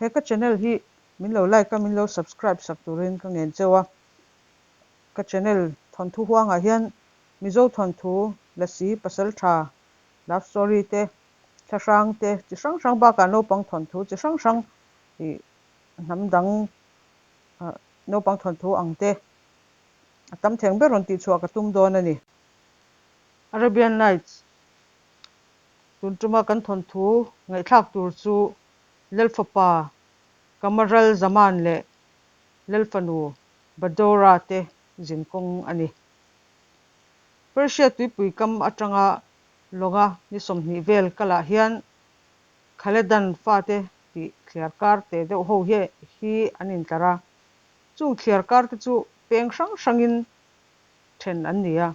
He ka channel hi min lo like a, min lo subscribe sak turin ka ngen cheu a. Ka channel thawnthu huangah hian Mizo thawnthu, Lasi, Pasaltha, Love story te, thlahrang te chi hrang hrang bakah naupang thawnthu chi hrang hrang ih hnam dang naupang thawnthu ang te a tam theng ber rawn tihchhuah ka tum dawn a ni. Arabian Nights tun tuma kan thawnthu ngaihthlak tur chu Lalfapa Kamaral Zaman leh Lalfanu Badora te zinkawng a ni. Persia tuipui kam atanga lawnga ni 20 vel kalah hian Khaledan fate tih thliar kar te deuh ho hi hi an intlar a. Chung thliar kar te chu peng hrang hrangin then an ni a.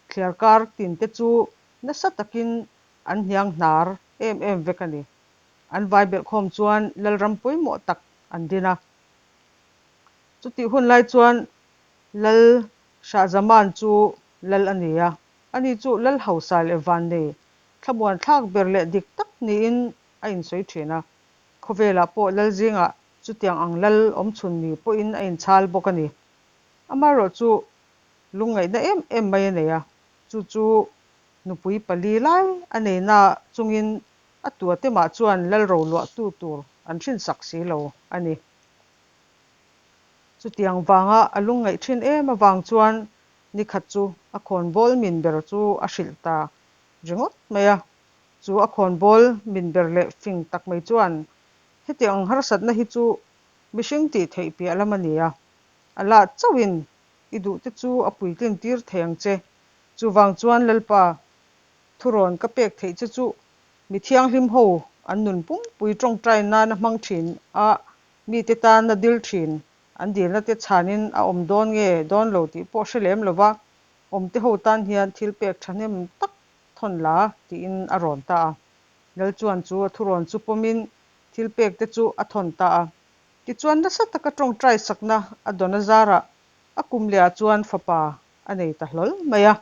Thliar kar tin te chu nasa takin an hniang hnar em em vek a ni. An vai belhkhawm chuan Lalram pawimawh tak an din a. Chutih hun lai chuan Lal Shah Zaman chu Lal a ni a. Ani chu Lal hausa leh vannei, thlamuan thlak ber leh dik tak niin a insawi thin a. Khawvelah pawh Lal zingah chutiang ang Lal awmchhun ni pawhin a inchhal bawk a ni. Amaherawh chu lungngaihna em em mai a nei a, chu chu nupui pali lai a nei na chungin a tuate mah chuan Lal roluahtu tur an hrinsak si lo a ni. Chutiang vanga a lungngaih thin em avang chuan nikhat chu a khawnbawl min ber chu a hrilh ta ringawt mai a. Chu a khawnbawl min ber leh fing tak mai chuan hetiang ang harsatna hi chu mihring tih theih piah lam a ni a, a lah chauhin i duhte chu a puitlin tir thei ang che. Chuvang chuan Lalpa thurawn ka pek theih che chu mi thianghlim ho an nun pumpui tawngtai nana hmang thin a Mite tana dil thin, an dilna te chhanin a awm dawn nge dawn lo tih pawh hre lem lova, awmte ho tan hian thil pek thahnem tak thawn la tiin a rawn ta a. Lal chuan chu a thurawn chu pawmin thil pek te chu a thawn ta a. Tichuan nasa taka tawngtai sakna a dawn a zarah a kum lehah chuan fapa a nei ta hlawl mai a.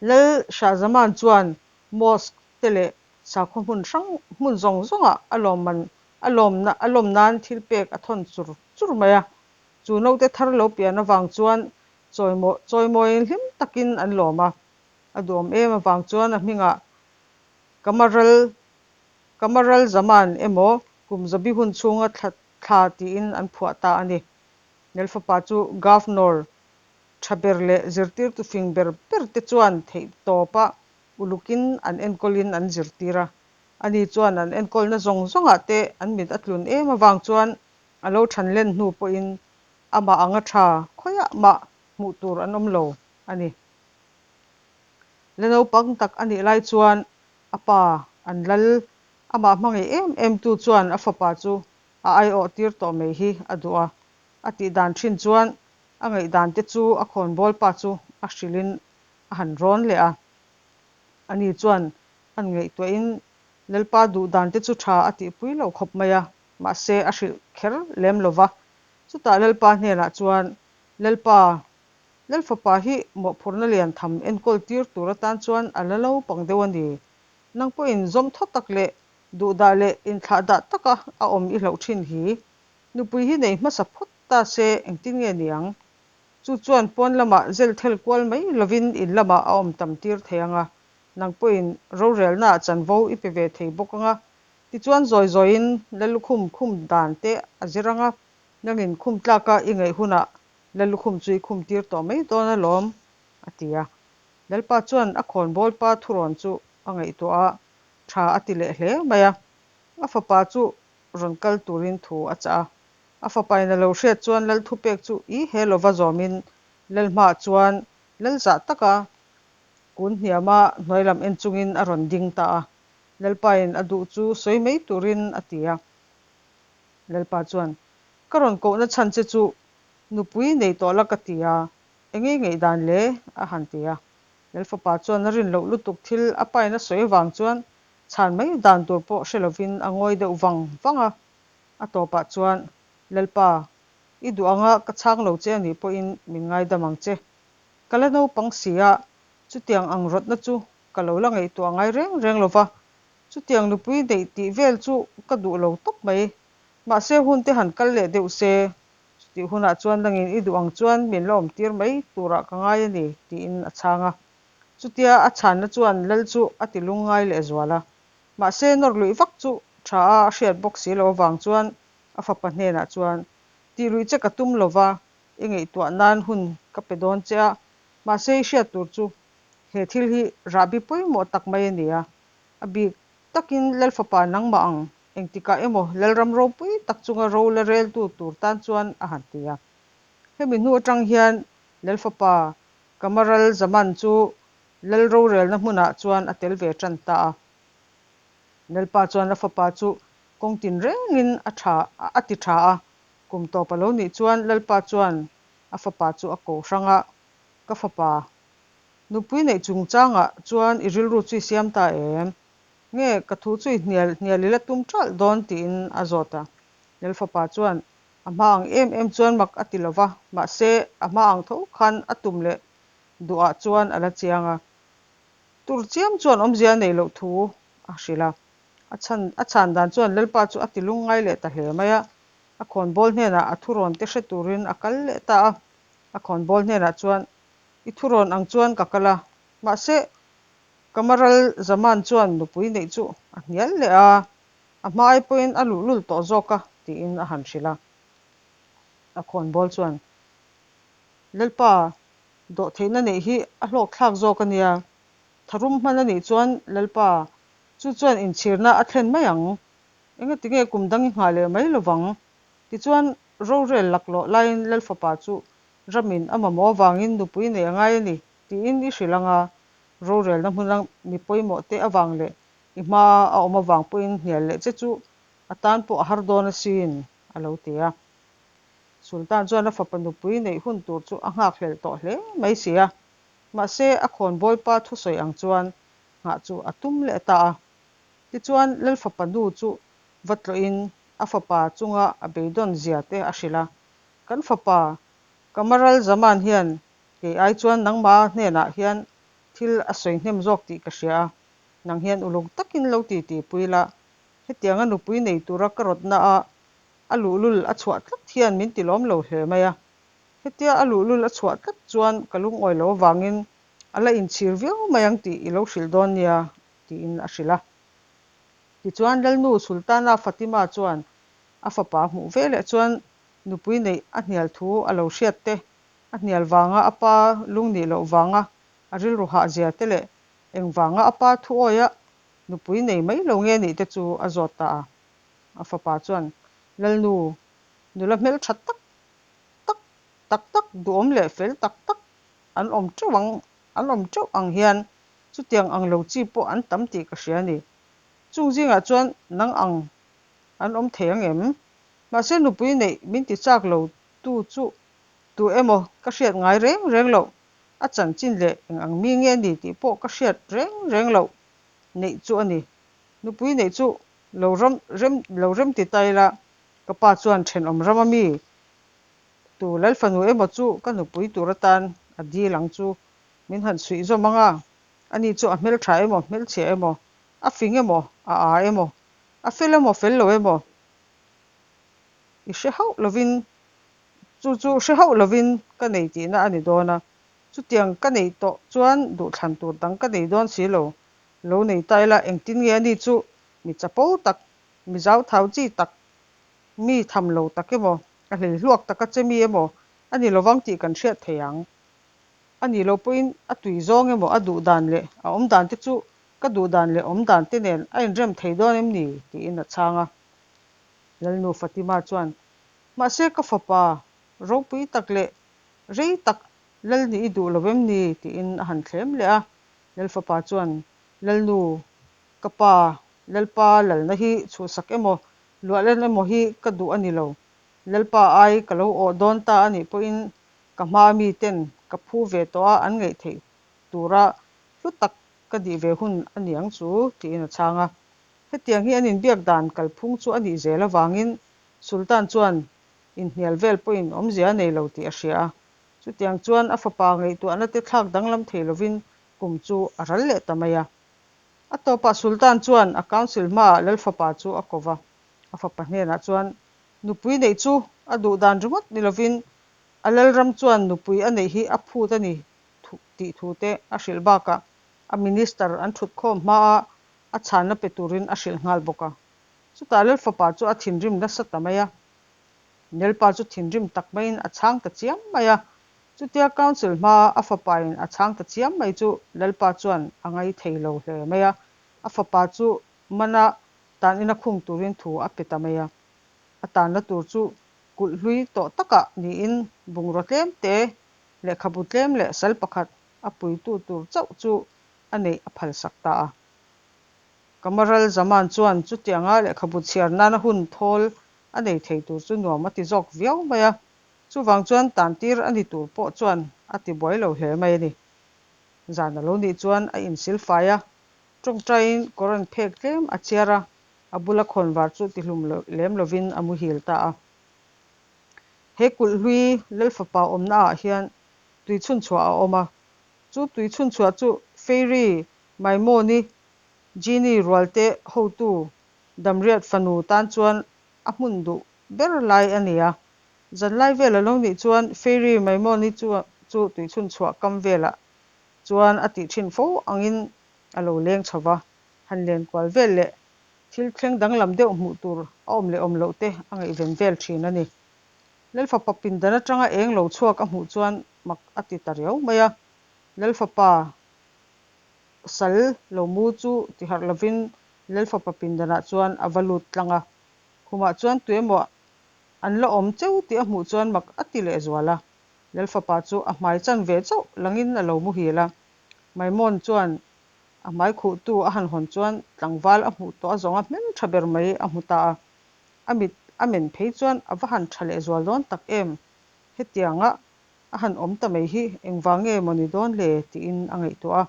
Lal Shah Zaman chuan mosque te leh Sakhaw hmun hrang hmun zawng zawngah a lawmman a lawmna a lawm nan thil pek a thawn chur chur mai a. Chu naute thar lo pian avang chuan chawimaw chawimawiin hlim takin an lawm a. A duhawm em avang chuan a hmingah Kamaral Kamaral Zaman emaw kum zabi hun chhunga thla thla tiin an phuah ta a ni. Nelfapa chu Governor tha ber leh zirtirtu fing ber ber te chuan theih tawpa Ulukin an enkawlin an zirtir a, ani chuan an enkawlna zawng zawngah te an mit a tlun em avang chuan a lo than len hnu pawhin amah anga tha khawiah mah hmuh tur an awm lo a ni. La naupang tak a nih lai chuan a pa an lal amah hmangaih em em tu chuan a fapa chu a aiawh tir tawh mai hi a duh a, a tih dan thin chuan a ngaihdan te chu a khawnbawl pa chu a hrilhin a han rawn leh a. Ani chuan an ngaihtuahin Lalpa duh dan te chu tha a tihpui lo khawp mai a, mahse a hrilh kher lem lo va. Chutah Lalpa hnenah chuan, Lalpa, Lalfapa hi mawhphurhna lian tham enkawl tir tur atan chuan a la lo pang deuh a ni. Nang pawhin zawm thaw tak leh duhdah leh inthlahdah taka a awm i hlauh thin hi. Nupui hi nei hmasa phawt ta se engtin nge niang? Chu chuan pawn lamah zel thel kual mai lovin in lamah a awm tam tir thei ang a, nang pawhin rorelnaah chanvo i pe ve thei bawk ang a. Tichuan zawi zawiin Lalukhum khum dan te a zir ang a, nangin khum tlaka i ngaih hunah Lalukhum chu i khum tir tawh mai dawn alawm, a ti a. Lalpa chuan a khawnbawlpa thurawn chu a ngaihtuah a, tha a ti leh hle mai a. A fapa chu rawn kal turin thu a chah a. A fapain a lo hriat chuan Lal thupek chu i he lova zawmin Lal hmaah chuan Lal zah taka kun hniama hnuai lam en chungin a rawn ding ta a. Lalpain a duh chu sawi mai turin a ti a. Lalpa chuan, Ka rawn kohna chhan che chu nupui nei tawh la ka ti a, engei ngaihdan le? a han ti a. Lal fapa chuan a rin loh lutuk thil a pain a sawi avang chuan chhan mai dan tur pawh hre lovin a ngawi deuh vang vang a. A tawpah chuan, Lalpa, i duh anga ka chhang lo che a nih pawhin min ngaidam ang che. Ka la naupang si a, chutiang ang rawtna chu ka lo la ngaihtuah ngai reng reng lo va. Chutiang nupui neih tih vel chu ka duh lo tawp mai. Mahse hun te han kal leh deuh se, chutih hunah chuan nangin i duh ang chuan min la awmtir mai turah ka ngai a ni, tiin a chhang a. Chutia a chhanna chuan lal chu a ti lungngai lehzual a. Mahse nawr luih vak chu tha a a hriat bawk si loh avang chuan a fapa hnenah chuan, Tih luih che ka tum lo va, i ngaihtuah nan hun ka pe dawn che a, mahse i hriat tur chu he thil hi rahbi pawimawh tak mai a ni a, a bik takin Lalfapa nangmah ang engtikah emaw Lalram ropui tak chunga ro la reltu tur tan chuan a han ti a. Hemi hnu atang hian Lalfapa Kamaral Zaman chu Lal rorelna hmunah chuan a tel ve tan ta a. Lalpa chuan a fapa chu kawng tin rengin a tha a ti tha a, kum tawp a lo nih chuan Lalpa chuan a fapa chu a ko hrang a, Ka fapa, nupui neih chungchangah chuan i rilru chu i siam ta em? Nge ka thu chu i hnial hnial i la tum ṭalh dawn? tiin a zawt a. Lal fapa chuan a hma ang em em chuan mak a ti lo va, mahse a hma ang tho khan a tum leh duhah chuan a la chiang a. Tur chiam chuan awmzia a neih loh thu a hrilh a. A chhan a chhan dan chuan Lalpa chu a ti lungngai leh ta hle mai a. A khawnbawl hnenah a thurawn te hre turin a kal leh ta a. A khawnbawl hnenah chuan, I thurawn ang chuan ka kal a, mahse Kamaral Zaman chuan nupui neih chu a hnial leh a, a hma ai pawhin a luhlul tawh zawk a, tiin a han hrilh a. A khawnbawl chuan, Lalpa, Dawhtheihna neih hi a hlawkthlak zawk a nia. Tharum hman a nih chuan Lalpa, chu chuan inchhirna a thlen mai ang. Engati nge kum dang i nghah leh mai lovang? Tichuan, rorel laklawh laiin Lalfapa chu ramin a mamawh avangin nupui nei a ngai a ni tiin i hrilh ang a, rorelna hmuna mi pawimawh te avang leh i hma a awm avang pawhin hnial leh che chu a tan pawh a har dawn asin, a lo ti a. Sultan chuan a fapa nupui neih hun tur chu a nghakhlel tawh hle mai si a, mahse a khawnbawipa thusawi ang chuan nghah chu a tum leh ta a. Tichuan Lal fapa nu chu va tlawhin a fapa chunga a beidawn zia te a hrilh a, Kan fapa Kamaral Zaman hian kei ai chuan nangma hnenah hian thil a sawi hnem zawk tih ka hria a, nang hian uluk takin lo titi pui la, hetianga nupui nei tura ka rawtna a A luhlul a chhuah tlat hian min ti lawm lo hle mai a. Hetia a luhlul a chhuah tlat chuan ka lungawi lo avangin a la inchhir viau mai ang tih i lo hrilh dawn nia, tiin a hrilh a. Tichuan Lalnu Sultana Fatima chuan a fapa hmuh veleh chuan nupui neih a hnial thu a lo hriat te, a hnial vanga a pa lungnih loh vanga a rilru hah zia te leh engvanga a pa thuawia nupui nei mai lo nge nih te chu a zawt ta a. A fapa chuan, Lalnu, nula hmeltha tak tak tak tak, duhawm leh fel tak tak an awm teuh ang, an awm teuh ang hian chutiang ang lo chi pawh an tam tih ka hria a ni. Chung zingah chuan nang ang an awm thei ang em? Mahse nupui neih min ti chak lo tu chu tu emaw ka hriat ngai reng reng loh, a chanchin leh eng ang mi nge ni tih pawh ka hriat reng reng loh neih chu a ni. Nupui neih chu Lo ram rem lo rem ti ta ila, ka pa chuan thenawm rama mi tu Lalfanu emaw chu ka nupui tur atan a dil ang chu min han suih zawm ang a, ani chu a hmeltha emaw hmelchhia emaw, a fing emaw a â emaw, a fel emaw fel lo emaw i hre hauh lovin chu chu hre hauh lovin ka nei tihna a ni dawn a, chutiang ka neih tawh chuan duhthlan tur dang ka nei dawn si lo. Lo nei ta ila engtin nge ani chu mi chapo tak, mi zauthau chi tak, mi tham lo tak emaw, a hleihluak taka che mi emaw a ni lovang tih kan hriat thei ang. A nih loh pawhin a tui zawng emaw a duh dan leh a awm dan te chu ka duh dan leh awm dan te nen a inrem thei dawn em ni? tiin a chhang a. Lalnu Fatima chuan, Mahse ka fapa ropui tak leh rei tak lal nih i duh lo em ni? tiin a han thlem leh a. Lalfapa chuan, Lalnu, ka pa, Lalpa lalna hi chhuhsak emaw, luahlen emaw hi ka duh a ni lo. Lalpa ai ka lo awh dawn ta a nih pawhin ka hma miten ka phu ve tawh a an ngaih theih tura hlu tak ka dih ve hun a ni ang chu, tiin a chhang a. Hetiang hi an inbiak dan kalphung chu a nih zel avangin Sultan chuan inhnial vel pawhin awmzia a nei lo tih a hria a. Chutiang chuan a fapa ngaihtuahna te thlak danglam thei lovin kum chu a ral leh ta mai a. A tawpah Sultan chuan a council hmaah Lalfapa chu a ko va, a fapa hnenah chuan nupui neih chu a duh dan ringawt ni lovin a Lalram chuan nupui a neih hi a phut a ni tih thu te a hrilh bakah a minister an thutkhawm hmaa a chhanna pe turin a hrilh nghal bawk a. Chutah Lalfapa chu a thinrim nasa ta mai a. Nelpa chu thinrim tak maiin a chhang ta chiam mai a. Chutia Council hmaa a fapain a chhang ta chiam mai chu Lalpa chuan a ngai thei lo hle mai a. A fapa chu mana tan ina khung turin thu a pe ta mai a. A tanna tur chu kulh hlui tawh takah niin bungraw tlem te, lehkhabu tlem leh sal pakhat a puitu tur chauh chu a neih a phalsak ta a. Kamaral Zaman chuan chutianga lehkhabu chhiar nana hun thawl a nei thei tur chu nuam a ti zawk viau mai a, chuvang chuan tantir a ni tur pawh chuan a ti buai lo hle mai a ni. Zan a lo nih chuan a insil fai a, tawngtaiin Koran phek tlem a chhiar a, a bula khawnvar chu tihlum lem lovin a muhil ta a. He kulh hlui Lalfapa awmna ah hian tui chhunchhuah a awm a, chu tui chhunchhuah chu Fairy Maimoni Genie rualte hotu Damriat fanu tan chuan a hmun duh ber lai a ni a. Zanlai vel a lo nih chuan Fairy Maimoni chu chu tui chhunchhuah kam velah chuan a tih thin fo angin a lo leng chho va, han len kual vel leh thil thleng danglam deuh hmuh tur a awm leh awm loh te a ngaihven vel thin a ni. Lalfapa pindan atanga eng lo chhuak a hmuh chuan mak a ti ta riau mai a, Lalfapa sal lo mu chu ti harh lovin Lalfapa pindanah chuan a va lut tlang a, khumah chuan tuemaw an la awm cheu tih a hmuh chuan mak a ti lehzual a. Lalfapa chu a hmai chan ve chauh langin a lo muhil a, Maimon chuan a hmai khuhtu a han hawn chuan tlangval a hmuh tawh a zawnga hmeltha ber mai a hmu ta a, a mit a men phei chuan a va han tha lehzual dawn tak em, hetianga a han awm ta mai hi engvang nge maw ni dawn le tiin a ngaihtuah a.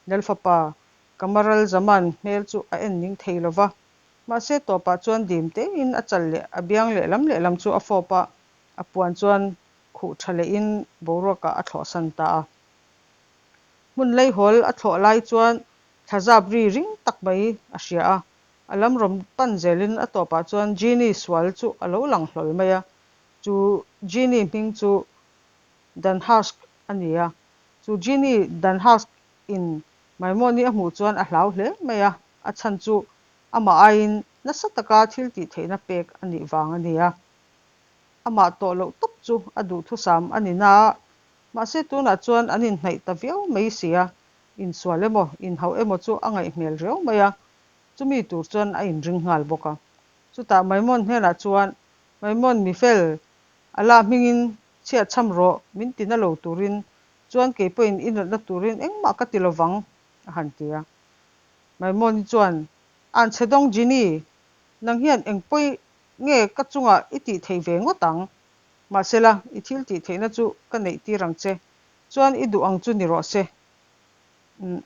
Lalfapa Kamaral Zaman hmel chu a en ning thei lo va, mahse tawpah chuan dim tein a chal leh a biang lehlam lehlam chu a fawp a, a puan chuan khuh tha lehin boruakah a thlawhsan ta a. Hmun leihawl a thlawh lai chuan thlazap ri ring tak mai a hria a, a lam rawn pan zelin a tawpah chuan Genie sual chu a lo lang hlawl mai a, chu Genie hming chu Danhusk a ni a, chu Genie Danhusk in Maimawni a hmuh chuan a hlau hle mai a, a chhan chu amah aiin nasa taka thil tih theihna pek a nih vang a ni a, amah tawh loh tawp chu a duhthusam a ni na a, Mahse tunah chuan an inhnaih ta viau mai si a, insual emaw, inhauh emaw chu a ngaih hmel riau mai a, chumi tur chuan a inring nghal bawk a. Chutah Maimon hnenah chuan, Maimon mi fel, Allah hmingin chhiat chham rawh, min tina lo turin, chuan kei pawhin i natna turin engmah ka ti lovang, a han ti a. Maimoni chuan, Anchhe dawng Genie, nang hian eng pawi nge ka chungah i tih theih ve ngawt ang? Mahsela, i thil tih theihna chu ka neih tir ang che. Chuan i duh ang chu ni rawh se. Umm,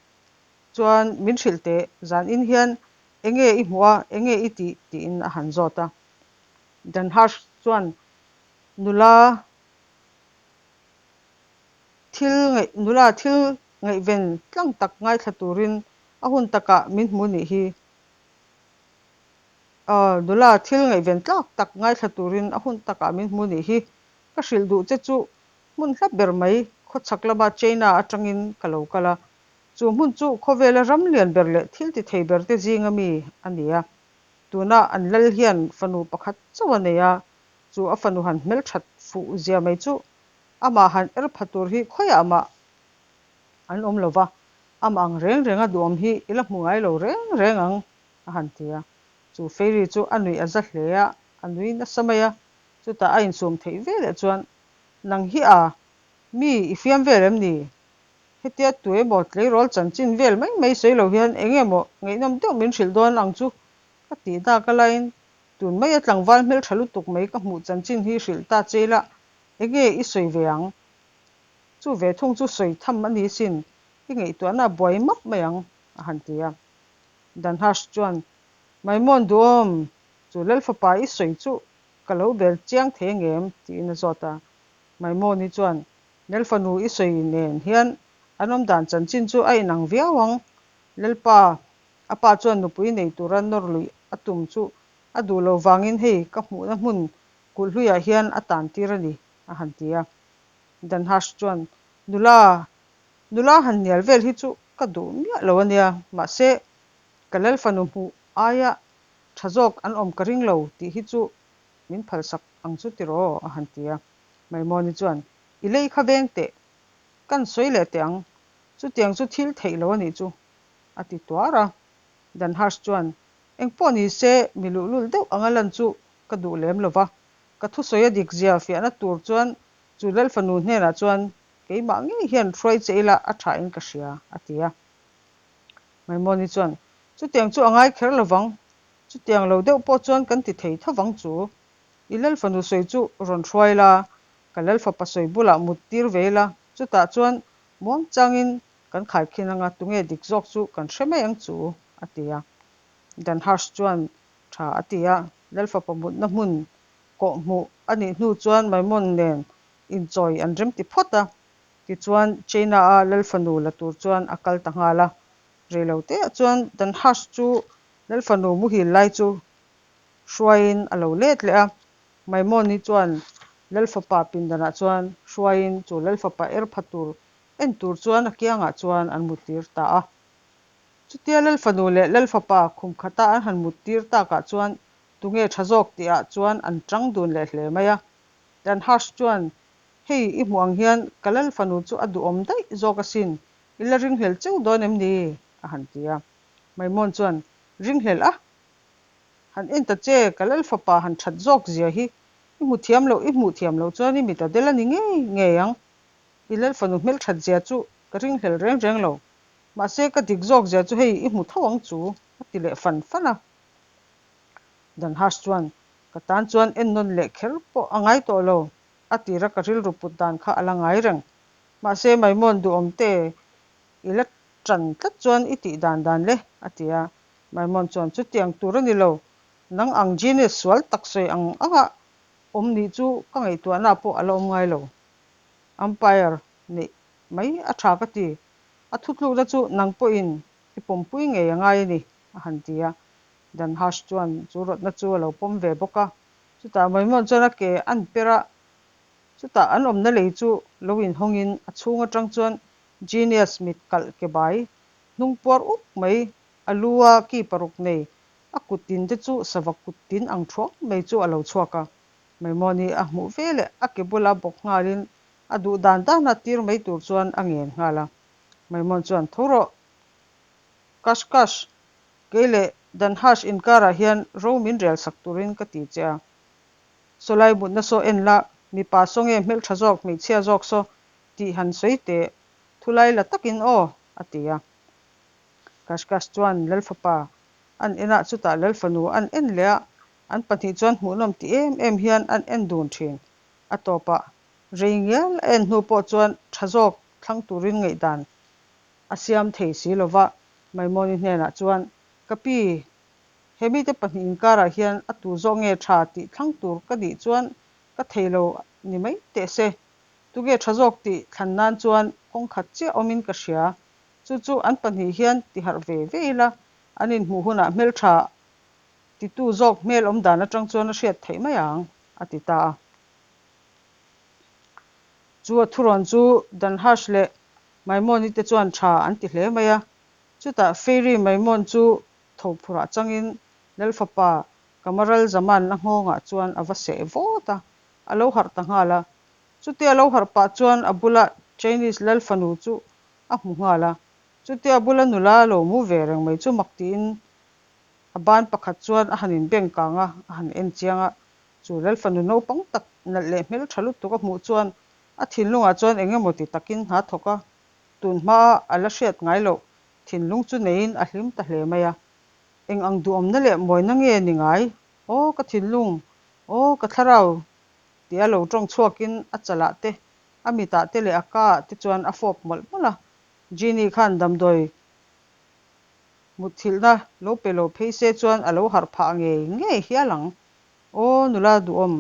chuan min hrilh teh, zan in hian enge i hmuh a, enge i tih? tiin a han zawt a. Danharsh chuan nula thil ngaih, nula thil ngaihven tlang tak ngaithla turin a hun takah min hmu nih hi. Aw, nula, thil ngaihven tlak tak ngaithla turin a hun takah min hmu nih hi. Ka hrilh duh che chu hmun hla ber mai, khawchhak lama China atangin ka lo kal a. Chu hmun chu khawvela ram lian ber leh thil ti thei ber te zinga mi a ni a. Tuna an lal hian fanu pakhat chauh a nei a, chu a fanu han hmelthat fuh zia mai chu amah han er pha tur hi khawiah mah an awm lo va, amah ang reng renga duhawm hi i la hmu ngai lo reng reng ang. a han ti a. Chu Fairy chu a nuih a za hle a, a nui nasa mai a. Chutah a insum theih veleh chuan, Nang hi a, mi i fiam vel em ni? Hetia tu emaw tleirawl chanchin vel mai mai sawi lo hian eng emaw ngaihnawm deuh min hrilh dawn ang chu ka tih dak a laiin tun maia tlangval hmeltha lutuk mai ka hmuh chanchin hi hrilh ta che ila enge i sawi ve ang? Chu ve thung chu sawi tham a ni sin, i ngaihtuahna a buai map mai ang, a han ti a. Danhash chuan, Maimon duhawm, chu Lalfapa i sawi chu ka lo bel chiang thei angem? tiin a zawt a. Maimoni chuan, Lalfanu i sawi nen hian an awmdan chanchin chu a inang viau ang. Lalpa A pa chuan nupui nei tura nawr luih a tum chu a duh lo vangin hei ka hmuhna hmun kulh hluiah hian a tan tir a ni, a han ti a. Danhash chuan, Nula, nula han hnial vel hi chu ka duh miah lo a nia, mahse ka lalfanu hmuh aia tha zawk an awm ka ring lo tih hi chu min phalsak ang chu tiraw? a han ti a. Maimawni chuan, I lei kha veng teh, kan sawi leh teh ang, chutiang chu thil theih lo a nih chu, a ti tuar a. Danhash chuan, Engpawh ni se, mi luhlul deuh anga lan chu ka duh lem lo va, ka thusawi a dik zia fiahna tur chuan chu Lalfanu hnenah chuan keimah ngei hian hruai che ila a thain ka hria, a ti a. Maimawni chuan, Chutiang chu a ngai kher lo vang, chutiang lo deuh pawh chuan kan ti thei tho vang chu. I Lalfanu sawi chu rawn hruai la, ka Lalfapa sawi bulah mut tir ve ila, chutah chuan muang changin kan khaikhin anga tunge dik zawk chu kan hre mai ang chu, a ti a. Danhash chuan tha a ti a, Lalfapa mutna hmun kawhhmuh a nih hnu chuan Maimon nen inchawi an remti phawt a. Tichuan China-a Lalfanu la tur chuan a kal ta nghal a. Reiloteah chuan Danhash chu Lalfanu muhil lai chu hruaiin a lo let leh a. Maimoni chuan Lalfapa pindanah chuan hruaiin chu Lalfapa er pha tur en tur chuan a kiangah chuan an muttir ta a. Chutia Lalfanu leh Lalfapa khum khata an han muttir takah chuan tunge tha zawk tihah chuan an tang dun leh hle mai a. Danhash chuan, Hei i hmuh ang hian ka Lalfanu chu a duhawm daih zawk asin, i la ringhlel cheu dawn em ni? a han ti a. Maimon chuan, Ringhlel a? Han en ta che, ka Lalfapa han that zawk zia hi i hmu thiam loh, i hmuh thiam loh chuan i mit a del a ni ngei ngei ang. I Lalfanu hmelthat zia chu ka ringhlel reng reng lo. Mahse ka dik zawk zia chu hei i hmu tho ang chu, a ti leh fan fan a. Danhash chuan, Ka tan chuan ennawn leh kher pawh a ngai tawh lo, a tira ka rilru put dan kha a la ngai reng. Mahse Maimon duhawm te i la tan tlat chuan i tih dan dan le, a ti a. Maimon chuan, Chutiang tur a ni lo, nang ang genius sual tak sawi ang anga awm nih chu ka ngaihtuahna pawh a la awm ngai lo. Umpire neih mai a tha ka ti. A thutlukna chu nang pawhin i pawmpui ngei a ngai a ni, a han ti a. Danhash chuan chu rawtna chu a lo pawm ve bawk a. Chutah Maimon chuan a ke an per a, chutah an awmna lei chu lo inhawngin a chhung atang chuan Genius mit kalh ke bai hnung puar uk mai, a lu a ki paruk nei, a kut tin te chu sava kut tin ang thuang mai chu a lo chhuak a. Maimoni a hmuh veleh a ke bula bawk nghalin a duh dan dana tir mai tur chuan a ngen nghal a. Maimon chuan, Tho rawh! Kash kash! Kei leh Danhash inkarah hian ro min rel sak turin ka ti che a. Sawlai mutna saw en la, mipa saw nge hmeltha zawk hmeichhia zawk saw tih han sawi teh, thulai la takin aw, a ti a. Kash kash chuan Lalfapa an en a, chutah Lalfanu an en leh a, an pahnih chuan hmuhnawm ti em em hian an en dun thin. A tawpah Rei ngial a en hnu pawh chuan tha zawk thlang turin ngaihdan a siam thei si lo va, Maimawni hnenah chuan, Ka pi, he mite pahnih inkarah hian a tu zawk nge tha tih thlang tur ka nih chuan ka thei lo ni mai teh se. Tunge tha zawk tih thlan nan chuan kawng khat chiah awmin ka hria. Chu chu an pahnih hian ti harh ve ve ila, an inhmuh hunah hmeltha titu zawk hmel awm dan atang chuan a hriat theih mai ang, a ti ta a. Chu a thurawn chu Danhash leh Maimoni te chuan tha an ti hle mai a. Chutah Fairy Maimon chu tho phurah changin Lalfapa Kamaral Zaman a nghawngah chuan a va seh vawt a, a lo harh ta nghal a. Chutia a lo harh pah chuan a bula Chinese Lalfanu chu a hmu nghal a. Chutia a bula nula lo mu ve reng mai chu mak tiin a ban pakhat chuan a han inbeng kang a, a han en chiang a. Chu Lalfanu naupang tak nalh leh hmeltha lutuk a hmuh chuan a thinlungah chuan eng emaw ti takin hna thawk a, tun hmaa a la hriat ngai loh thinlung chu neiin a hlim ta hle mai a. Eng ang duhawmna leh mawina nge ni ngai? Aw ka thinlung! Aw ka thlarau! tia lo tawng chhuakin a chalah te, a mitah te leh a kaah te chuan a fawp mawlh mawlh a. Jeanie khan damdawi mutthilhna lo pe lo phei se chuan a lo harh phah ngei ngei hial ang. Aw nula duhawm,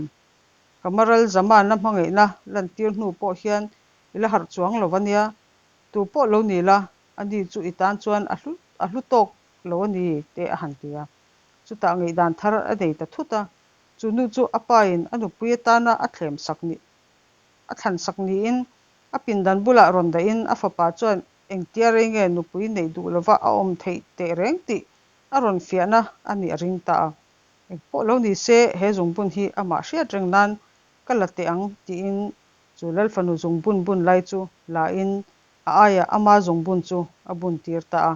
ka maral zamana hmangaihna lantir hnu pawh hian i la harh chuang lo ania, tu pawh lo ni la, ani chu i tan chuan a hlu a hlu tawk lo a ni, te a han ti a. Chutah ngaihdan thar a nei ta thut a, chu nu chu a pain a nupui atana a thlem sak ni a thlan sak niin a pindan bulah rawn dahin a fapa chuan engtia rei nge nupui neih duh lova a awm theih teh reng tih a rawn fiahna a nih a ring ta a. Engpawh lo ni se he zungbun hi amah hriat reng nan ka la teh ang tiin chu Lalfanu zungbun bun lai chu la in a aiah ama zungbun chu a bun tir ta a.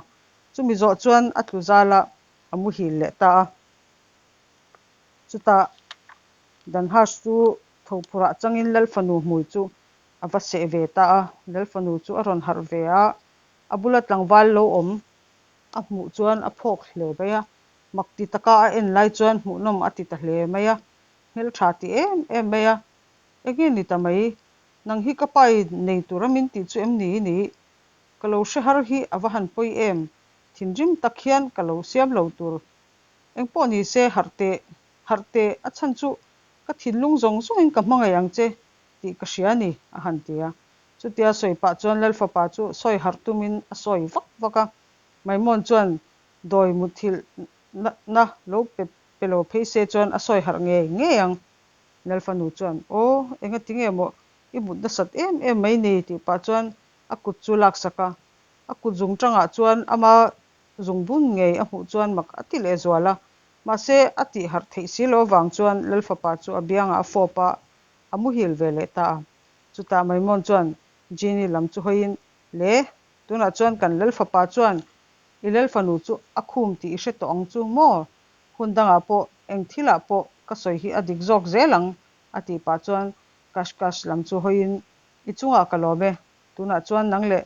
Chumi zawh chuan a tlu zal a, a muhil leh ta a. Chutah Danhash chu tho phurah changin Lalfanu hmui chu a va seh ve ta a. Lalfanu chu a rawn harh ve a, a bula tlangval lo awm a hmuh chuan a phawk hle mai a. Mak ti taka a en lai chuan hmuhnawm a ti ta hle mai a, hmeltha ti em em mai a. Enge ni ta mai? Nang hi ka pai nei tura min tih chu em ni i nih? Ka lo hre har hi a va han pawi em? Thinrim tak hian ka lo siam lo tur. Engpawh ni se harh teh, harh teh, a chhan chu ka thinlung zawng zawngin ka hmangaih ang che tih ka hria a ni, a han ti a. Chutia sawi pah chuan Lalfapa chu sawi harh tumin a sawi vak vak a. Maimon chuan dawi muthilh na lo pe pe lo phei se chuan a sawi harh ngei ngei ang. Lalfanu chuan, Aw, engati nge maw i mut nasat em em mai ni? tih pah chuan a kut chu laksak a. A kut zung tangah chuan ama zungbun ngei a hmuh chuan mak a ti leh zual a. Mahse, a tih harh theih si lo avang chuan Lalfapa chu a biangah a fawp a, a muhil ve leh ta a. Chutah Maimon chuan Genie lam chu hawiin, Le, tunah chuan kan Lalfapa chuan i Lalfanu chu a khum tih i hre tawh ang chu maw? Hun dangah pawh eng thilah pawh ka sawi hi a dik zawk zel ang, a tih pah chuan Kashkash lam chu hawiin, I chungah ka lawm e, tunah chuan nang leh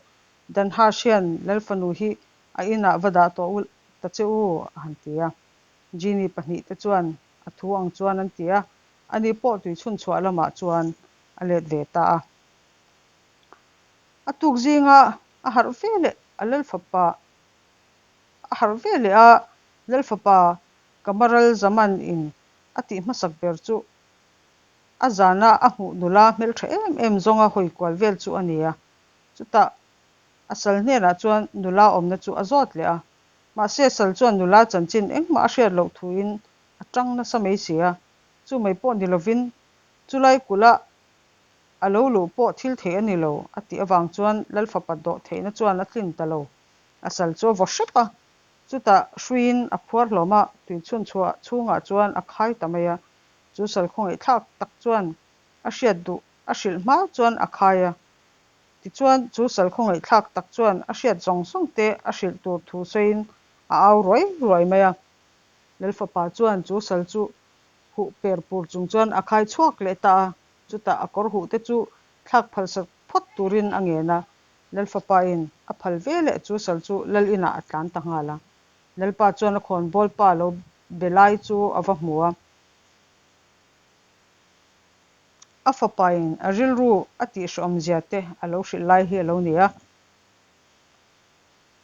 Danhash hian Lalfanu hi a inah va dah tawh u ta che u, a han ti a. Genie pahnihte chuan a thu ang chuan an ti a, ani pawh tuichhunchhuah lamah chuan a let ve ta a. A tuk zinga a harh ve leh a Lalfapa a harh ve leh a, Lalfapa Kamaral Zaman in a tih hmasak ber chu a zana a hmuh nula hmeltha em em zawnga hawi kual vel chu a ni a. Chutah a sal hnenah chuan nula awmna chu a zawt leh a. Mahse sal chuan nula chanchin engmah a hriat loh thuin a tang nasa mai si a. Chu mai pawh ni lovin chulai kulh a a lo luh pawh thil theih a ni lo a tih avang chuan Lalfapa dawh theihna chuan a tlin ta lo. A sal chu a vaw hrep a. Chutah hruiin a phuar hlawm a, tuichhun chhuah chhungah chuan a khai ta mai a. Chu sal khawngaihthlak tak chuan a hriat duh a hrilh hma chuan a khai a. Tichuan chu sal khawngaihthlak tak chuan a hriat zawng zawng te a hrilh tur thu sawiin a au ruai ruai mai a. Lalfapa chuan chu sal chu huh per pur chung chuan a khai chhuak leh ta a. Chutah a kawr huh te chu thlak phal sak phawt turin a ngen a. Lalfapa in a phal ve leh chu sal chu lal inah a tlan ta nghal a. Lalpa chuan a khawnbawl pa lo be lai chu a va hmu a. A fapa in a rilru a tihhrawm zia te a lo hrilh lai hi a lo ni a.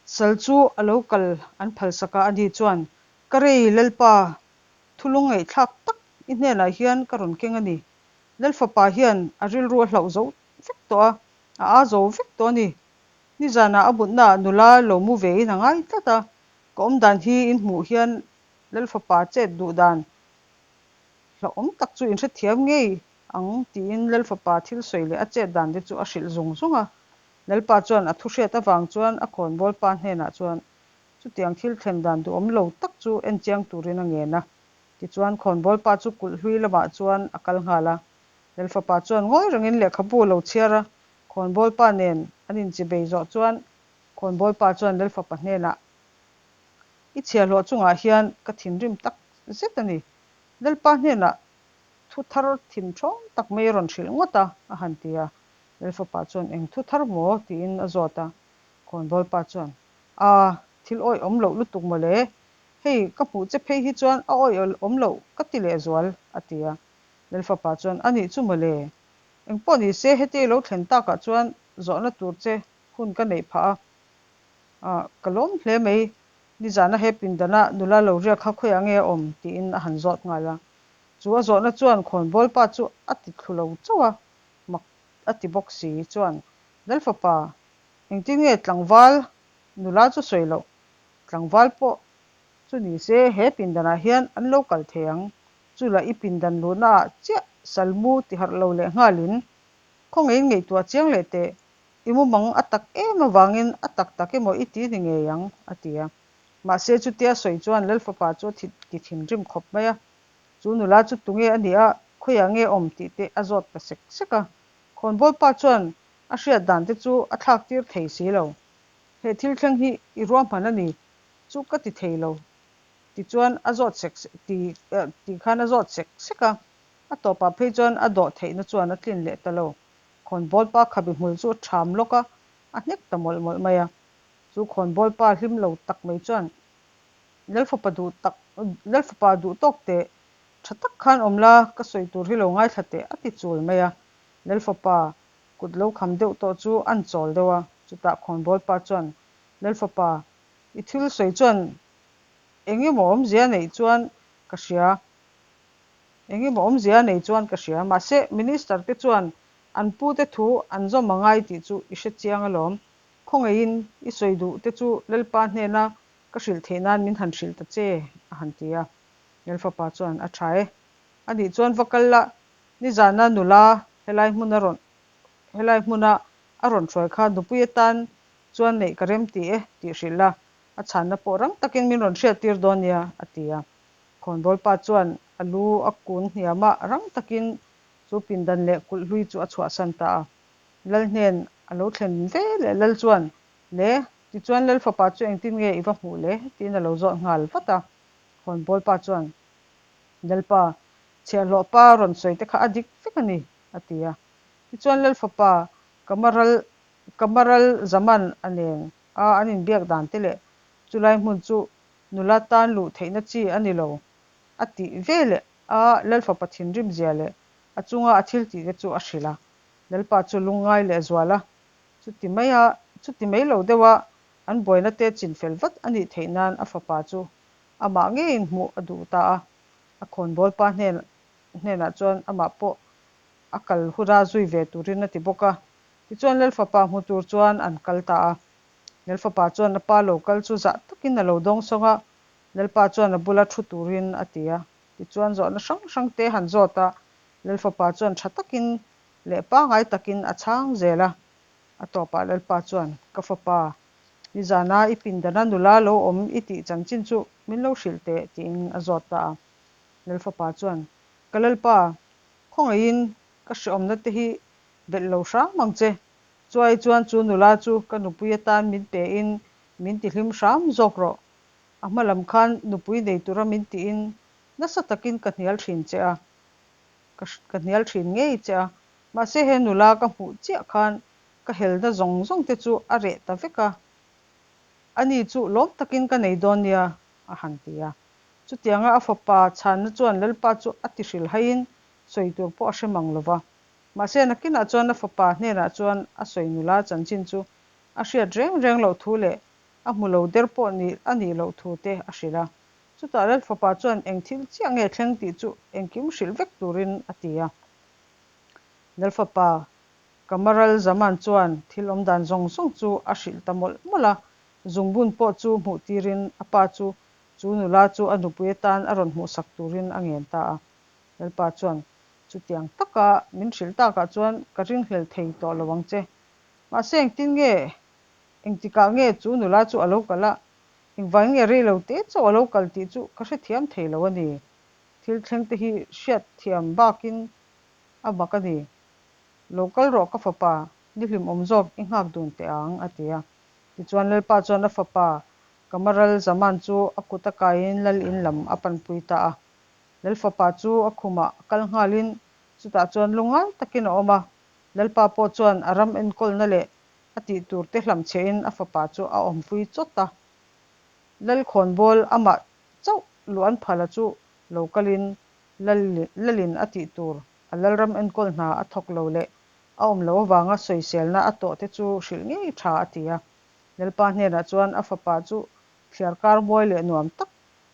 Sal chu a lo kal an phal sak a, ani chuan, Ka rei Lalpa, thulung ngaihthlak tak i hnenah hian ka rawn keng a ni. Lalfapa hian a rilru a hlauh zo vek tawh a, a aa zo vek tawh a ni. Nizanah a mutnaah nula lo mu vein a ngai tlat a, ka awmdan hi in hmuh hian Lalfapa chet duh dan hlauhawm tak chu in hrethiam ngei ang tiin Lalfapa thil sawi leh a chet dan te chu a hrilh zung zung a. Lalpa chuan a thu hriat avang chuan a khawnbawl pa hnenah chuan chutiang thil thlen dan duhawm lo tak chu enchiang turin a ngen a. Tichuan khawnbawl pa chu kulh hlui lamah chuan a kal nghal a. Lalfapa chuan ngawi rengin lehkhabu a lo chhiar a, khawnbawl pa nen an inchibei zawh chuan khawnbawl pa chuan Lalfapa hnenah, I chhiahhlawh chungah hian ka thinrim tak zet a ni. Lalpa hnenah thu thar thin ṭhawng tak mai a rawn hrilh ngawt a, a han ti a. Lalfapa chuan, Eng thu thar maw? tiin a zawt a. Khawnbawl pa chuan, A, thil awih awm loh lutuk maw le? Hei, ka hmuh che phei hi chuan a awih awm loh ka ti lehzual, a ti a. Lalfapa chuan, A nih chu maw le? Eng pawh ni se, heti i lo thlen takah chuan zawhna tur che hun ka neih phah a. A, ka lawm hle mai. Nizana he pindana nula lo riak kha khawiah nge a awm? tiin a han zawt nghal a. Chu a zawhna chuan khawnbawl pa chu a ti thlu lo chauh a, mak a ti bawk si chuan, Lalfapa, engtin nge tlangval nula chu sawi loh? Tlangval pawh. Chu ni se, he pindanah hian an lo kal thei ang. Chu lah i pindan luhnaah chiah salmu tiharh lo leh nghalin khawngeiin ngaihtuah chiang leh teh, i mumang a tak em avangin a tak tak emaw i ti ni ngei ang, a ti a. Mahse, chutia sawi chuan Lalfapa chu a ti thinrim khawp mai a. Chu nula chu tunge a nih a, khawiah nge awm tih te a zawt ta sek sek a. Khawnbawl pa chuan a hriat dan te chu a thlak tir thei si lo. He thil thleng hi i ruahman a ni chu ka ti thei lo tichuan a zawt sek sek ti ti khan a zawt sek sek a. A tawpah phei chuan a dawh theihna chuan a tlin leh ta lo. Khawnbawl pa khabi hmul chu a ṭham lawk a, a hnek ta mawlh mawlh mai a. Chu khawnbawl pa hlim lo tak mai chuan Lalfapa duh tak, Lalfapa duh tawk teh, tha tak khan awm la, ka sawi tur hi lo ngaithla teh a ti chul mai a. Lalfapa kut lo kham deuh tawh chu an chawl deuh a, chutah khawnbawl pa chuan, Lalfapa, i thil sawi chuan eng emaw awmzia neih chuan ka hria, eng emaw awmzia nei chuan ka hria, mahse Minister te chuan an pu te thu an zawm a ngai tih chu i hre chiang alawm, khawngaihin i sawi duh te chu Lalpa hnena Ka hrilh theih nan min han hrilh ta che, a han ti a. Lalfapa chuan, A tha e. A nih chuan va kal la, nizana nula helai hmun a rawn helai hmuna a rawn hruai kha nupui atan chuan neih ka rem ti e tih hrilh la, a chhanna pawh rang takin min rawn hriat tir dawn nia, a ti a. Khawnbawlpa chuan a lu a kun hniam a, rang takin chu pindan leh kulh hlui chu a chhuahsan ta a. Lal hnen a lo thlen ve leh Lal chuan, Le, tichuan Lal fapa chu engtin nge i va hmuh le? tiin a lo zawt nghal vat a. Khawnbawl pa chuan, Lalpa, chhiahhlawh pa rawn sawi te kha a dik vek a ni, a ti a. Tichuan Lal fapa Kamaral Kamaral Zaman a nen a an inbiak dan te leh chulai hmun chu nula tan luh theihna chi a ni lo a tih ve leh a Lal fapa thinrim zia leh a chunga a thil tih te chu a hrilh a. Lalpa chu lungngai leh zual a, Chuti mai a, chuti mai lo deuh a, an buaina te chinfel vat a nih theih nan a fapa chu amah ngeiin hmuh a duh ta a. A khawnbawl pa hnen hnenah chuan amah pawh a kal huna zui ve turin a ti bawk a. Tichuan Lal fapa hmu tur chuan an kal ta a. Lal fapa chuan a pa lo kal chu zah takin a lo dawngsawng a, Lalpa chuan a bula thu turin a ti a. Tichuan zawhna hrang hrang te han zawt a, Lal fapa chuan tha takin leh pangai takin a chhang zel a. A tawpah Lalpa chuan, Ka fapa, nizana i pindana nula lo awm i tih chanchin chu min lo hrilh teh, tiin a zawt ta a. Lalfapa chuan, Ka Lalpa, khawngaihin ka hreawmna te hi belh lo hram ang che. Chuai chuan chu nula chu ka nupui atan min pein min tihlim hram zawk rawh. A hma lam khan nupui nei tura min tiin nasa takin ka hnial thin che a. Ka ka hnial thin ngei che a, mahse he nula ka hmuh chiah khan ka helna zawng zawng te chu a reh ta vek a, ani chu lawm takin ka nei dawn nia, a han ti a. Chutianga a fapa chhanna chuan Lalpa chu a ti hrilhaiin sawi tur pawh a hre mang lo va. Mahse nakinah chuan a fapa hnenah chuan a sawi nula chanchin chu a hriat reng reng loh thu leh a hmu lo der pawh ni a nih loh thu te a hrilh a. Chutah Lal fapa chuan eng thil chiah nge thleng tih chu engkim hrilh vek turin a ti a. Lal fapa Kamaral Zaman chuan thil awmdan zawng zawng chu a hrilh ta mawlh mawlh a, zungbun pawh chu hmuh tirin a pa chu chu nula chu a nupui atan a rawn hmuhsak turin a ngen ta a. Lalpa chuan, Chutiang taka min hrilh takah chuan ka ringhlel thei tawh lo ang che. Mahse engtin nge, engtikah nge chu nula chu a lo kal a, Engvang nge rei lo te chauh a lo kal tih chu ka hrethiam thei lo a ni. Thil thleng te hi hriat thiam bakin a mak a ni. Lo kal rawh ka fapa, ni hlimawm zawk i nghak dun teh ang, a ti a. Tichuan Lalpa chuan a fapa Kamaral Zaman chu a kut a kaiin Lal in lam a panpui ta a. Lal fapa chu a khumah a kal nghalin chutah chuan lungngai takin a awm a. Lalpa pawh chuan a ram enkawlna leh A tih tur te hlamchhehin a fapa chu a awmpui chawt a. Lal khawnbawl amah chauh luh an phala chu lo kalin Lal Lalin a tih tur a Lalram enkawl hna a thawk lo leh a awm loh avanga sawiselna a tawh te chu hrilh ngei tha a ti a. Lalpa hnenah chuan a fapa chu thliarkar mawi leh nuam tak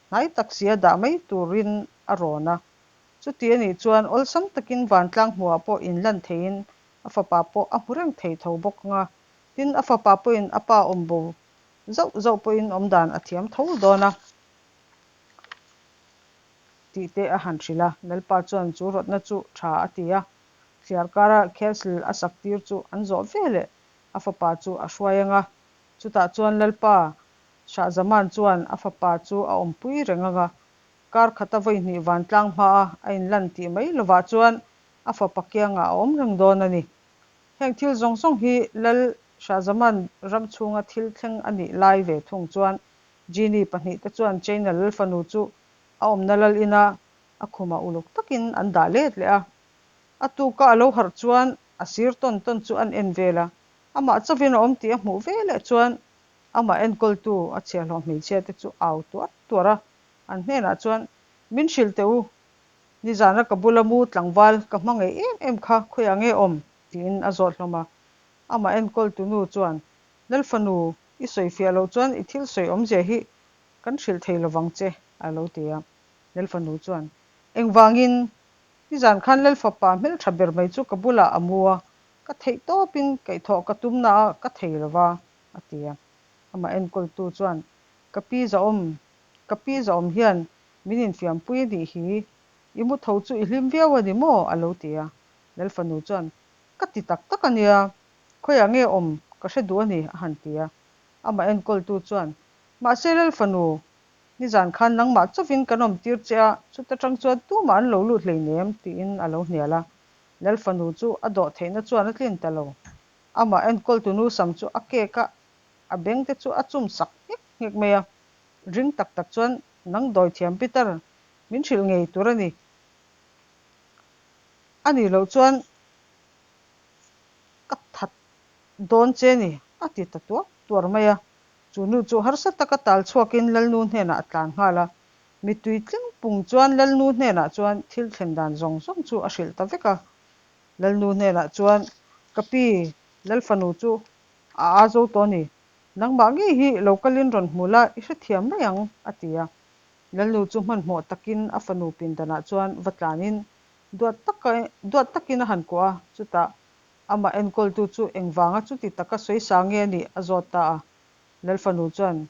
hnai tak sia dah mai turin a rawn a. Chuti a nih chuan awlsam takin vantlang hmuhah pawh inlan theiin A fapa pawh a hmu reng thei tho bawk ang a, tin a fapa pawhin a pa awm bo zauh zauh pawhin awm dan a thiam tho dawn a. Tih te a han hrilh a. Lalpa chuan chu rawtna chu tha a ti a. Thliar kara castle a sak tir chu an zawh veleh a fapa chu a hruai ang a. Chutah chuan Lalpa Shah Zaman chuan a fapa chu a awmpui reng ang a. Kar khata vawi hnih vantlang hmaa a inlan tih mai lovah chuan a fapa kiangah a awm reng dawn a ni. Heng thil zawng zawng hi Lal Shah Zaman ram chhunga thil thleng a nih lai ve thung chuan Genie pahnihte chuan China Lal fanu chu a awmna lal ina a khumah uluk takin an dah let leh a. A tuka a lo harh chuan a sir tawn tawn chu an en vel a, amah chauhin a awm tih a hmuh veleh chuan amah enkawltu a chhiahhlawh hmeichhia te chu au tuar tuar a, an hnenah chuan, Min hrilh teh u, nizana ka bula mu tlangval ka hmangaih em em kha khawiah nge awm? tiin a zawt hlawm a. Amah enkawltu nu chuan, Lalfanu, i sawifiah loh chuan i thil sawi awmzia hi Kan hrilh thei lovang che, a lo ti a. Lalfanu chuan, Engvangin? Nizan khan Lalfapa hmeltha ber mai chu ka bulah a mu a, ka theih tawpin kaihthawh ka tum na a, ka thei lova, a ti a. Amah enkawltu chuan, Ka pi zahawm, ka pi zahawm hian min infiampui a nih hi, i mu tho chu i hlim viau a ni maw? a lo ti a. Lalfanu chuan, Ka ti tak tak a nia, khawiah nge awm ka hre duh a ni, a han ti a. Amah enkawltu chuan, Mahse Lal fanu, nizan khan nangmah chauhin kan awm tir che a, chuta tang chuan tumah an lo lut hleinem, tiin a lo hnial a. Lal fanu chu a dawh theihna chuan a tlin ta lo. Amah enkawltu nu sam chu a kek a, a beng te chu a chum sak nghek nghek mai a. Ring tak tak chuan, Nang dawithiam Peter, min hrilh ngei tur a ni. A nih loh chuan ka that dawn che ni, a ti ta tuar tuar mai a. Chu nu chu harsa taka tal chhuakin Lalnu hnenah a tlan nghal a. Mittui tling pung chuan Lalnu hnenah chuan thil thlen dan zawng zawng chu a hrilh ta vek a. Lalnu hnenah chuan, Ka pi, Lalfanu chu a aa zo tawh a ni. Nangmah ngei hi lo kalin rawn hmu la, i hrethiam mai ang, a ti a. Lalnu chu hmanhmawh takin a fanu pindanah chuan va tlanin duat taka duat takin a han kuah a, chutah Amah enkawltu chu engvanga chuti taka sawisa nge a nih a zawt ta a. Lalfanu chuan,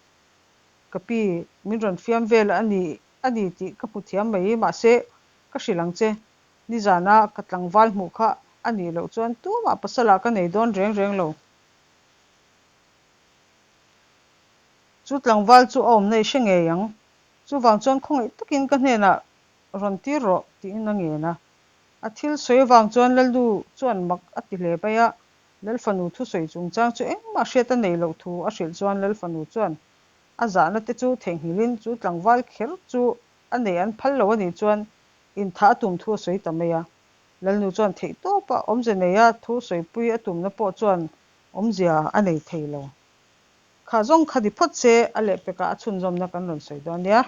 Ka pi, min rawn fiam vel a ni a ni tih ka hmu thiam mai, mahse, ka hrilh ang che. Nizana ka tlangval hmuh kha a nih loh chuan tumah pasalah ka nei dawn reng reng lo. Chu tlangval chu a awmna i hre ngei ang. Chuvang chuan khawngaih takin ka hnenah rawn tir rawh, tiin a ngen a. A thil sawi avang chuan Lalnu chuan mak a ti hle mai a, Lalfanu thusawi chungchang chu engmah hriat a neih loh thu a hrilh chuan Lalfanu chuan a zahna te chu theihnghilhin chu tlangval kher chu a neih an phal lo a nih chuan inthah a tum thu a sawi ta mai a. Lalnu chuan theihtawpa awmze neia thu sawipui a tumna pawh chuan awmzia a nei thei lo. Kha zawng kha ni phawt se a lehpekah a chhunzawmna kan rawn sawi dawn nia.